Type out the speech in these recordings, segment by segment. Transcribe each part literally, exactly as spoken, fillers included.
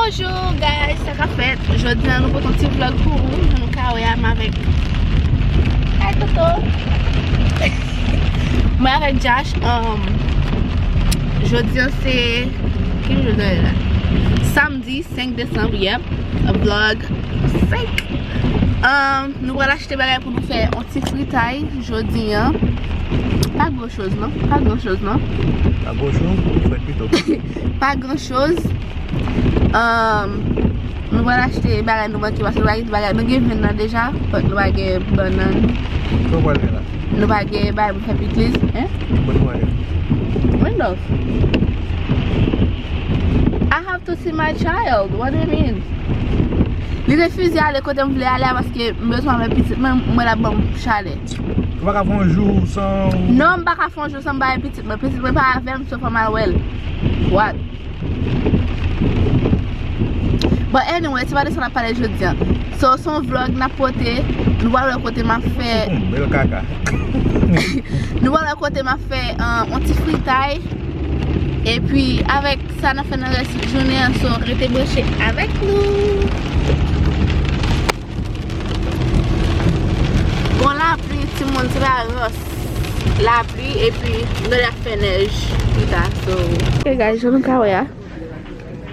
Bonjou guys, sa k ap fèt? Jodi a nou pote yon ti vlog pou ou, jan nou ka wè a, m avèk, hey Toto. Mwen avèk Josh, um, jodi a se, ki jou jodi a la? Samdi senk desanm, yep, vlog senk. Um, nou pral achte bagay pou nou fè yon ti fritay jodi a. Pa gran choz non, pa gran choz non. Pa gran choz, nou fè pito. Pa gran choz. Um, nou pral achte bagay nou manke, paske nou pa gen bagay, nou gen vin nan deja, but nou pa gen bannann. Sa w pral gen la? Nou pa gen bagay pou fè pikliz, hein? But nou pa gen. Randolph. I have to see my child. What do you mean? Li refize ale kote m vle ale a paske m bezwen avè pitit mwen, m wè l ap ban m chalè. Ou pa ka fè yon jou san ou... Non, m pa ka fè yon jou san m pa wè pitit mwen. Pitit mwen pa avè m, so fò m al wè l. What? But anyway, se pa de sa n ap pale jodi a. So, se yon vlog n ap pote. Nou pral wè kote m ap fè... Yon bèl kaka. Nou pral wè kote m ap fè, um, yon ti fritay. Epi, avèk sa n ap fè nan rès jounen an, so rete branche avèk nou. Bon, lapli, timoun, se pa rans. Lapli, epi, nou ap fè nèj pita, so. Ok, guys, jan nou ka wè a,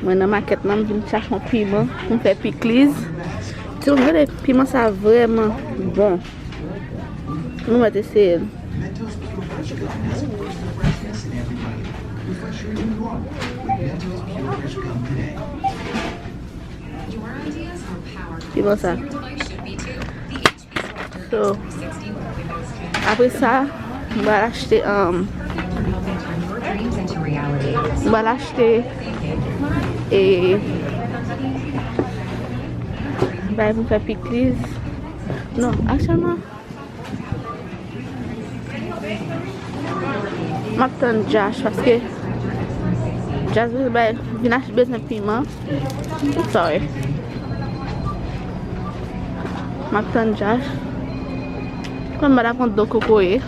mwen nan makèt lan, m vin chache yon piman pou m fè pikliz. Timoun, gade, piman sa vrèman bon. Nou mèt eseye l. Piman sa. So, apre sa, m pral achte, um, m pral achte, e, bagay pou fè pikliz. Non, aktyèlman, m ap tann Josh paske Josh bezwen bay, vin achte, bezwen piman. Sorry. M ap tann Josh. Kòm m pa ta pran do kokoye.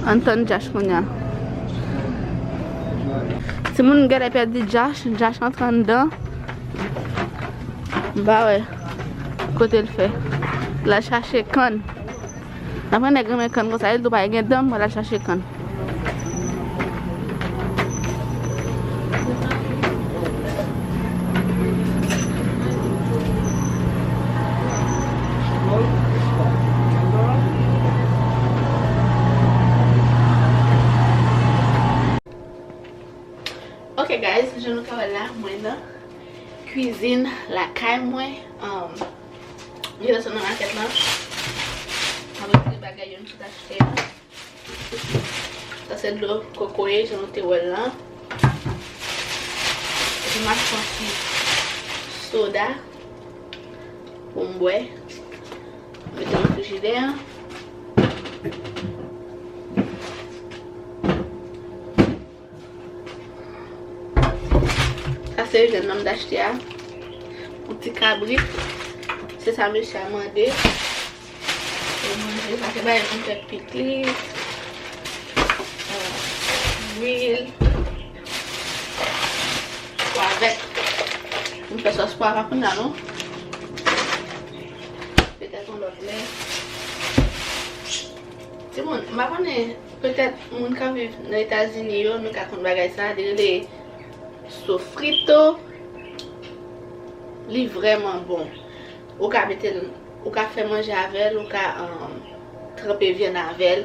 Ann tann Josh kounye a. Timoun genlè pèdi Josh, Josh antre anndan. M pa wè kote l fè. L al chache kann. Nan pwen nèg renmen kann konsa, li tou pa gen dan, mwen al chache kann. Ok guys, jan nou ka wè la, mwen nan kwizin lakay mwen. Um, Gentan sot nan makèt lan. Mwen retire bagay yo m sot achte a. Sa se dlo kokoye, jan nou te wè l lan. Epi m achte yon ti soda pou m bwè. Mete nan frijidè an. Sa se vyann nan m t achte a. Yon ti kabrit. Se sa mesye a mande. Pou manje, sa se bagay pou m fè pikliz. Euh, lwil. Pwavèt. M fè sòs pwav a kounye a non. Petèt yon lòt lè. Timoun, m pa konnen, petèt moun k ap viv nan Etazini yo, nou ka konn bagay sa, li rele sofrito. Li vrèman bon. Ou ka mete l, ou ka fè manje avè l, ou ka, um, tranpe vyann avè l.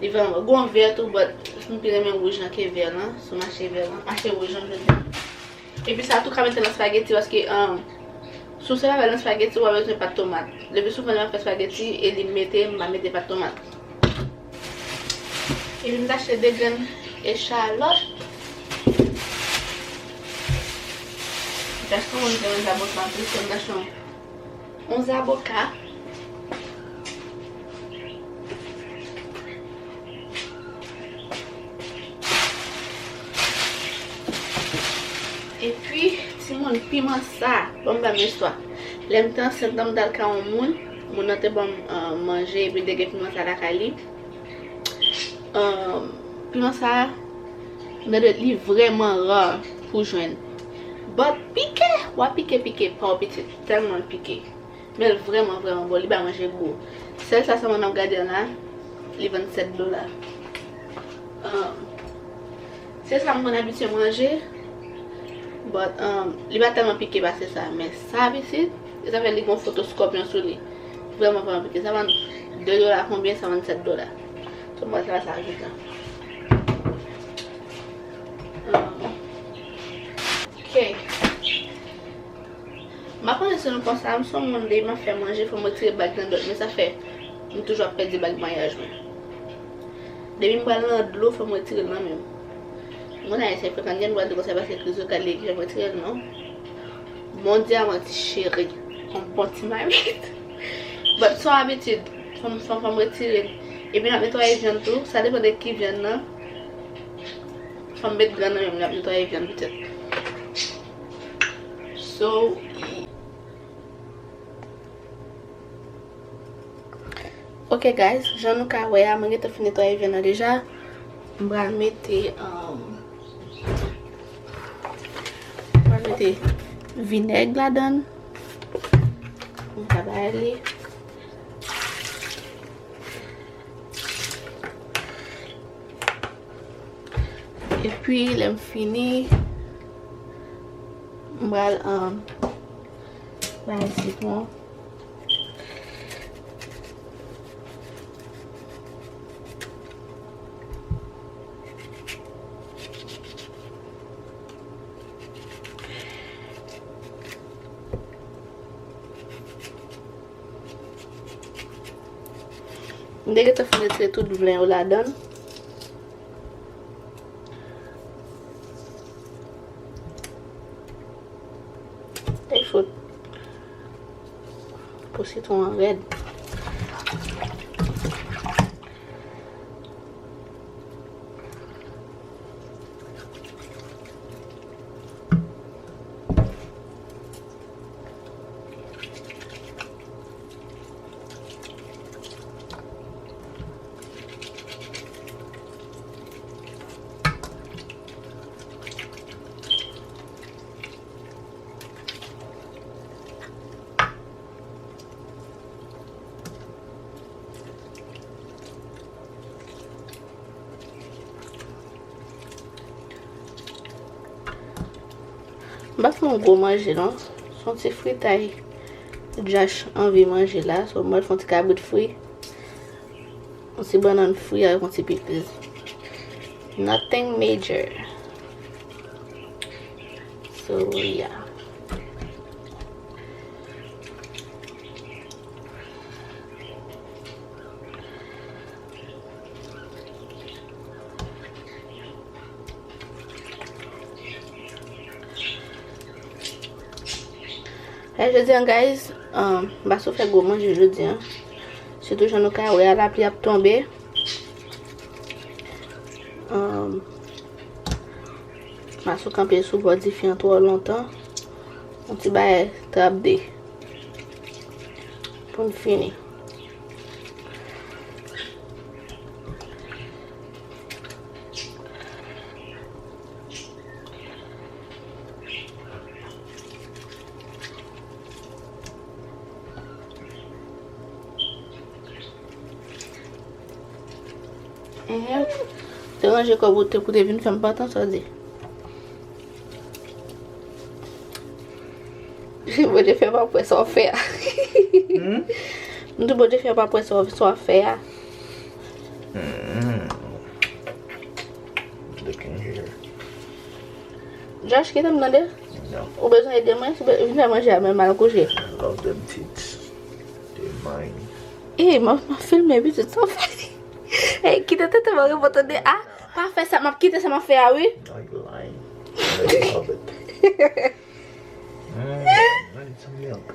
Li vrèman bon. Gon vè tou, but m pi renmen wouj lan ke vè lan. Si w mache vè lan, mache wouj lan jodi a. Epi sa tou ka mete nan spaghetti paske, um, si w sèvi avè l nan spaghetti, w pa bezwen pat tomat. Le pi souvan lè m ap fè spaghetti e li mete, m pa mete pat tomat. Epi m t achte de grenn echalòt. Paske moun ki renmen zaboka anpil, so m t achte yon, yon zaboka. Epi, timoun, piman sa, ban m ba nou istwa. Lè m te ansent lan, m t al kay yon moun, moun nan te ban m, ah, manje, epi l te gen piman sa lakay li. Ah, piman sa, m tande li vrèman ra pou jwenn. But pike, w ap pike, pike pa w pitit, tèlman l pike. Men l vrèman, vrèman bon, li bay manje gou. Sèl sa sèlman n ap gade an la, li vann sèt dola. Ah, se sa m konn abitye manje, but, um, li pa tèlman pike pase sa, men sa pitit, e sa fè li gon foto skòpyon sou li. Vrèman, vrèman pike. Sa vann de dola konbyen, sa vann sèt dola. So, mwen, se pa sa ajoute. Um, ok. M pa konnen si nou konsa, m se yon moun, depi m ap fè manje, fò m retire bag nan dòt, men sa fè m toujou ap pèdi bag maryaj mwen. Depi m pral nan dlo, fò m retire l nan men m. Moun ayisyen frekan gen dwa di konsa paske Krizo ka li ki fè m retire l, non. Bon dyaman ti cheri, yon bon ti mamit. But se yon abitid, fò m, fò m, fò m retire l. Epi n ap netwaye vyann tou, sa depann de ki vyann nan. Fò m met gran nan men m, n ap netwaye vyann petèt. So, ok guys, jan nou ka wè a, mwen gentan fin netwaye vyann nan deja. M pral mete, um, m pral mete vinèg ladan l. M ka bay li. Epi, lè m fini, m pral, um, bay sitwon. M te gentan fin retire tout vlen yo ladan l. Ey fout. Po sitwon an rèd. M pa fè yon gwo manje non. Se yon ti fritay. Josh anvi manje la, so mwen fè yon ti kabrit fri. Yon ti bannann fri avèk yon ti pikliz. Nothing major. So, yeah. E jodi an, guys, um, m pa sou fè gwo manje jodi an. Sitou jan nou ka wè a, lapli ap tonbe. Um, m pa sou kanpe sou bò dife an twò lontan. Yon ti bagay trap de. Pou n fini. Enhen. Te ranje kò w pou te, pou te vin fè m pantan, sa w di? Bondye fè m pa p wè sa w fè a. Hmm? M di Bondye fè m pa p wè sa w, sa w fè a. Hmm. Look in here. Josh, kite m tande. No. Ou bezwen ede mwen? Si w be-, vin fè manje a, men m al kouche. I love them tits. They're mine. Eh, m ap, m ap filme pitit sa w fè. Eh, kite tete mwen repo tande. Ah, pa fè sa, m ap kite sa m ap fè a, wi. No, you lying. I love it. Mm, I need some milk.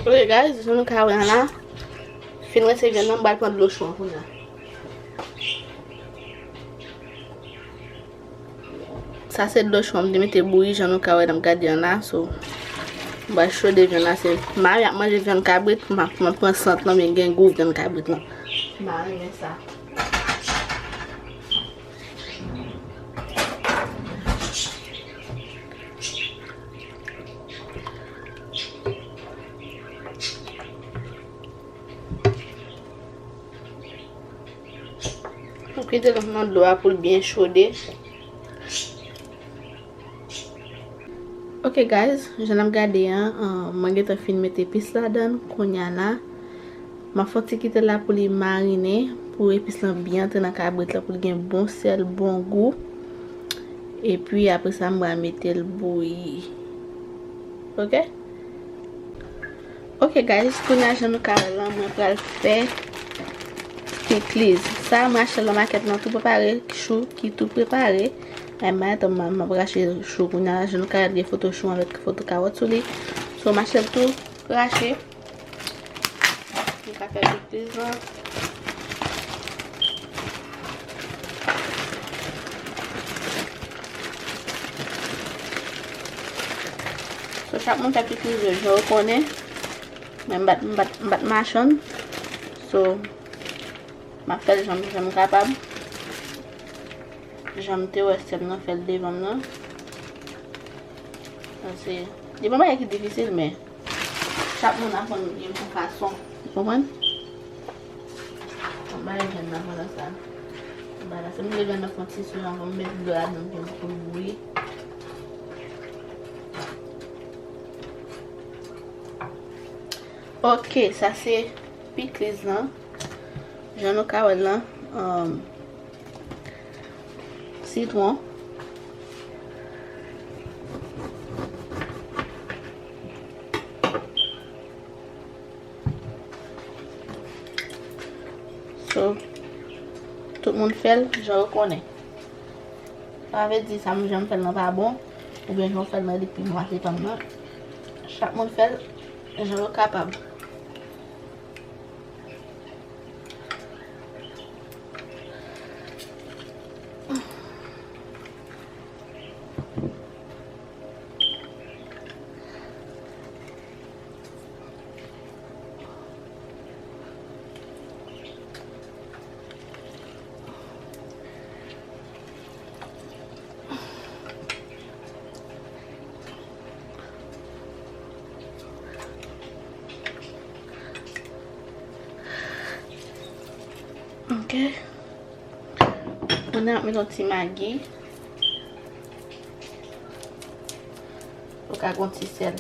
Ok, guys, jan nou ka wè an la, fin rense vyann nan, m pral pran dlo cho an kounye a. Sa se dlo cho an, m te mete bouyi, jan nou ka wè nan m gade an la, so, m pral chode vyann la, se mari ap manje vyann kabrit, m ap, m ap pran sant lan, men gen gou vyann kabrit lan. M pa renmen sa. Ou kite l nan dlo a pou l byen chode. Ok, guys, jan n ap gade an, an, mwen gentan fin met epis ladan l. Kounye a la, m ap fè yon ti kite l la pou li marinen, pou epis lan byen antre nan kabrit lan, pou l gen bon sèl, bon gou. Epi, apre sa, m pral mete l bouyi. Ok? Ok, guys, kounye a, jan nou ka wè la, mwen pral fè pikliz. Sa, m achte l nan makèt lan tou prepare, chou ki tou prepare. Ay, m pa gen tan, m, m ap rache chou kounye a, jan nou ka wè, gen foto chou avèk foto kawòt sou li. So, m achte l tou rache. M ka fè pikliz lan. So, chak moun fè pikliz yo, jan yo konnen. Men m pa t, m pa t, m pa t machann. So, m ap fè l jan, jan m kapab. Jan m te wè sè m nan fè l devan m nan. Paske, li pa yon bagay ki difisil, men chak moun aprann yon fason. Ou konprann? Mwen bay vyann nan pandan sa. Mwen bay la. Se m te vyann nan fon ti sou anvan m met dlo ladan pou, pou l bouyi. Ok, sa se pikliz lan. Jan nou ka wè l lan, um, sitwon. So, tout moun fè l jan yo konnen. Sa vle di sa m jan m fè l lan pa bon, oubyen jan w fè l lan li pi bon pase pa m nan. Chak moun fè l jan yo kapab. Ok. Kounye a m ap met yon ti magi. Ou ka gen yon ti sèl.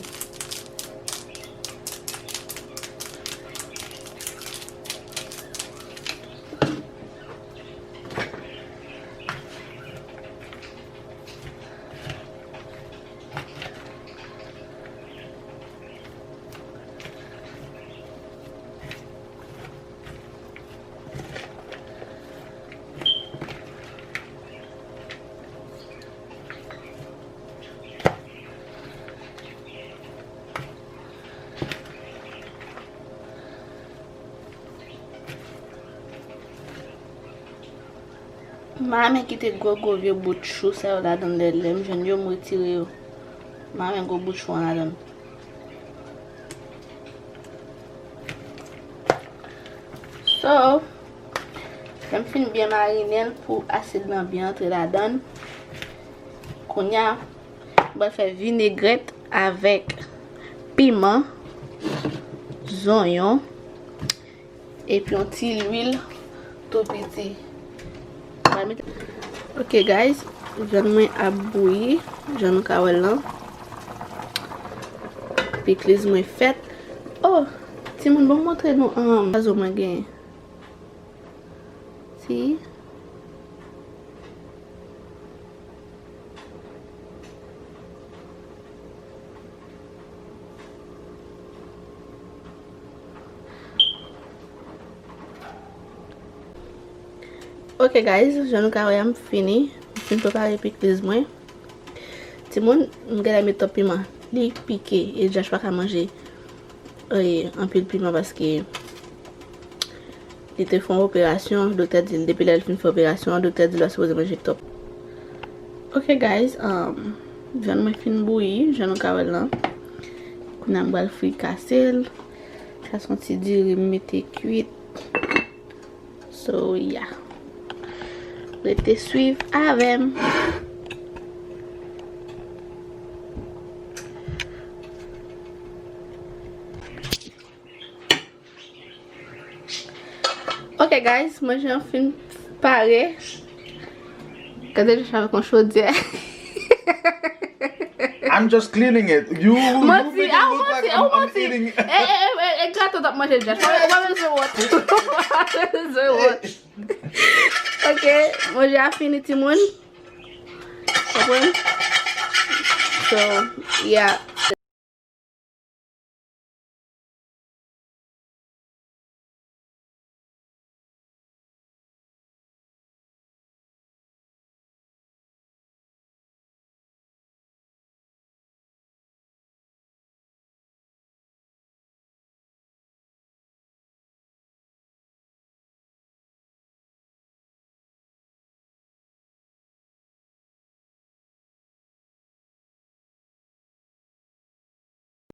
M pa renmen kite gwo gwo vye bout chou sa yo ladan lè, lè m jwenn yo, m retire yo. M pa renmen gwo bout chou an ladan. So, lè m fin byen marinen l pou asid lan byen antre ladan l, kounye a, m pral fè vinegrèt avèk piman, zonyon, epi yon ti lwil tou piti. Mwen mete, ok, guys, vyann mwen ap bouyi, jan nou ka wè l lan. Pikliz mwen fèt. Oh, timoun, ban m montre nou, um, vazo mwen genyen. Si. Ok, guys, jan nou ka wè a, m fini. M fin prepare pikliz mwen. Timoun, m genlè met twòp piman. Li pike, e Josh pa ka manje. e, anpil piman paske li te fè yon operasyon. Doktè di l, depi lè l fin fè operasyon an, doktè di l pa sipoze manje twòp. Ok, guys, um, vyann mwen fin bouyi, jan nou ka wè l lan. Kounye a m pral frikase l. Sa se yon ti diri m mete kwit. So, yeah. Rete swiv avè m. Ok, guys, manje an fin pare. Gade Josh avèk yon chodyè. I'm just cleaning it. You, you Manti, make it ah, look like manti, I'm, oh, I'm manti. eating. E, e, e, e, e, gato t ap manje Josh. Ou pa bezwen wont. Ou pa bezwen wont. Ok, manje a fini, timoun. Konprann? So, yeah.